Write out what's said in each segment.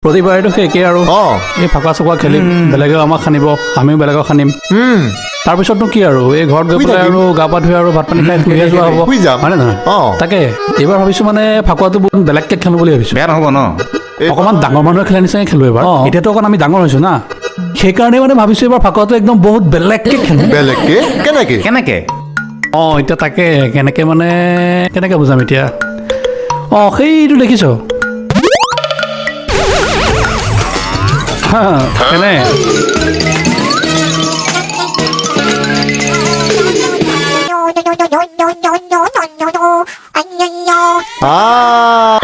প্ৰতিবাৰেতো সেই একেই আৰু। এই ফাকুৱা চকুৱা খেলিম, বেলেগেও আমাক সানিব, আমিও বেলেগক সানিম। তাৰপিছতনো কি আৰু, এই ঘৰত গৈ শুই পেলাই থাকিম। আৰু গা পা ধুই আৰু ভাত পানী খাই শুইহে যোৱা হ'ব, শুই যাম। হয়নে নহয়? তাকে এইবাৰ ভাবিছো মানে ফাকুৱাটো বহুত বেলেগকে খেলো বুলি ভাবিছো। বেয়া নহ'ব ন? অকণমান ডাঙৰ মানুহে খেলা নিচিনাকে খেলো এইবাৰ। এতিয়াতো অকণ আমি ডাঙৰ হৈছো না, সেইকাৰণে মানে ভাবিছো এইবাৰ ফাকুৱাটো একদম বহুত বেলেগকে খেলো। বেলেগকে কেনেকে? কেনেকে? এতিয়া তাকে কেনেকে মানে কেনেকে বুজাম এতিয়া। সেইটো দেখিছ। হা, কেনে?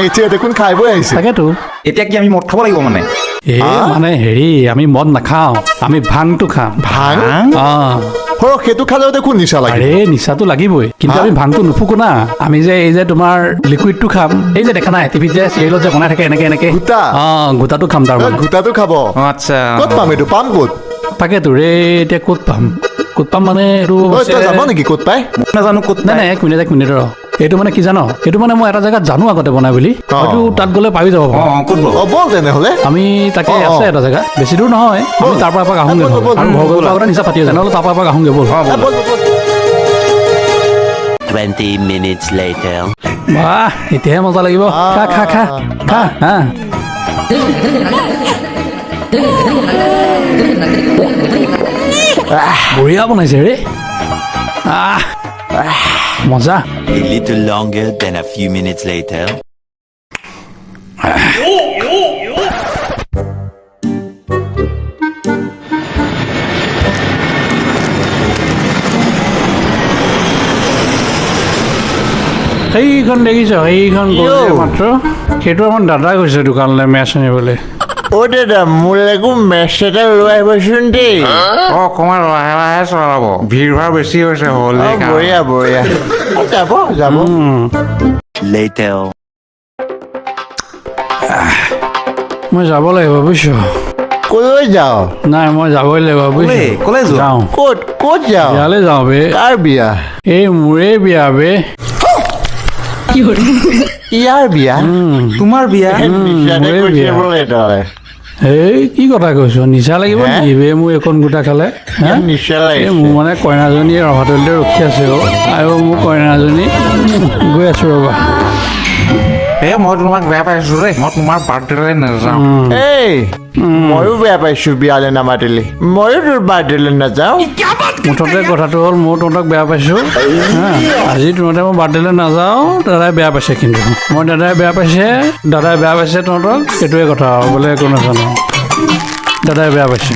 এতিয়া দেখোন খাই বৈ আহিছে। তাকেতো। এতিয়া কি আমি মদ খাব লাগিব মানে? এই মানে হেৰি, আমি মদ নাখাওঁ, আমি ভাংটো খাম। ভাং? অ। সৰহ সেইটো খালেও দেখোন নিচা লাগে। আৰে নিচাটো লাগিবই, কিন্তু হা? আমি ভাংটো নুফুকো না। আমি যে এই যে তোমাৰ লিকুইডটো খাম, এই যে দেখা নাই টিভিত যে চিৰিয়েলত যে বনাই থাকে এনেকে এনেকে। গোটা? গোটাটো খাম তাৰমানে। গোটাটো খাব? আচ্ছা। ক'ত পাম এইটো? পাম ক'ত? তাকেতো ৰে, এতিয়া ক'ত পাম? ক'ত পাম মানে এইটো তই জান নেকি ক'ত পাই? মই নাজানো ক'ত। নাই নাই, এক মিনিট, এক মিনিট ৰ। এইটো মানে কি জান, এইটো মানে মই এটা জেগাত জানো আগতে বনাই বুলি, হয়তো তাত গ'লে পাই যাব পাৰোঁ। ক'ত বাৰু? ব'ল তেনেহ'লে। আমি তাকে আছে এটা জেগা, বেছি দূৰ নহয়, আমি তাৰ পৰা এপাক আহোঁগে ব'ল, নহ'লে। ব'ল, আৰু ঘৰ গৈ আগতে নিচা ফাটি আছে, নহ'লে তাৰ পৰা এপাক আহোঁগে ব'ল। ব'ল। ব'ল, ব'ল। 20 minutes later. বাহ, এতিয়াহে মজা লাগিব। খা খা খা খা। হা, বঢ়িয়া বনাইছে ৰে। আহ, মজা। A little longer than a few minutes later. সেইখন দেখিছ, সেইখন গ'ল ইয়ো। মাত্ৰ। সেইটো আমাৰ দাদা গৈছে দোকানলৈ মেচ আনিবলৈ। অ' দাদা, মোৰ একো মেচ এটা লৈ আহিবচোন দেই। অকণমান লাহে লাহে চলাব, ভিৰ ভাৰ বেছি হৈছে হ'ল। বঢ়িয়া বঢ়িয়া, যাব যাব। Later. মই যাব লাগিব বুজিছ। ক'লৈ যাওঁ? নাই, মই যাবই লাগিব বুজিছ। ক'লৈ যোৱা? যাওঁ। ক'ত ক'ত যাওঁ? বিয়ালৈ যাওঁ বে। কাৰ বিয়া? এই মোৰে বিয়া বে। ইয়াৰ বিয়া? তোমাৰ বিয়া? নিচাতে মোৰে কৈছে বিয়া। বোলে তই। এই কি কথা কৈছ, নিচা লাগিব হে? নেকি বে মোৰ এইকণ গোটা খালে? হে? ইয়াত নিচা এই লাগিছে। মোৰ মানে কইনাজনী ৰভাতলিতে ৰখি আছে অ'। আৰু মোৰ কইনাজনী, গৈ আছো ৰ'বা। এই মই তোমাক বেয়া পাইছো দেই, মই তোমাৰ বাৰ্থডেলৈ নাযাওঁ। এই ময়ো বেয়া পাইছো, বিয়ালৈ নামাতিলি, ময়ো তোৰ বাৰ্থডেলৈ নাযাওঁ। মুঠতে কথাটো হ'ল, ময়ো তহঁতক বেয়া পাইছোঁ। হা, আজি তহঁতে মই বাৰ্থডেলৈ নাযাওঁ, দাদাই বেয়া পাইছে। কিন্তু মই দাদাই বেয়া পাইছে, দাদাই বেয়া পাইছে তহঁতক, সেইটোৱে কথা আৰু বোলে একো নাজানো। দাদাই বেয়া পাইছে।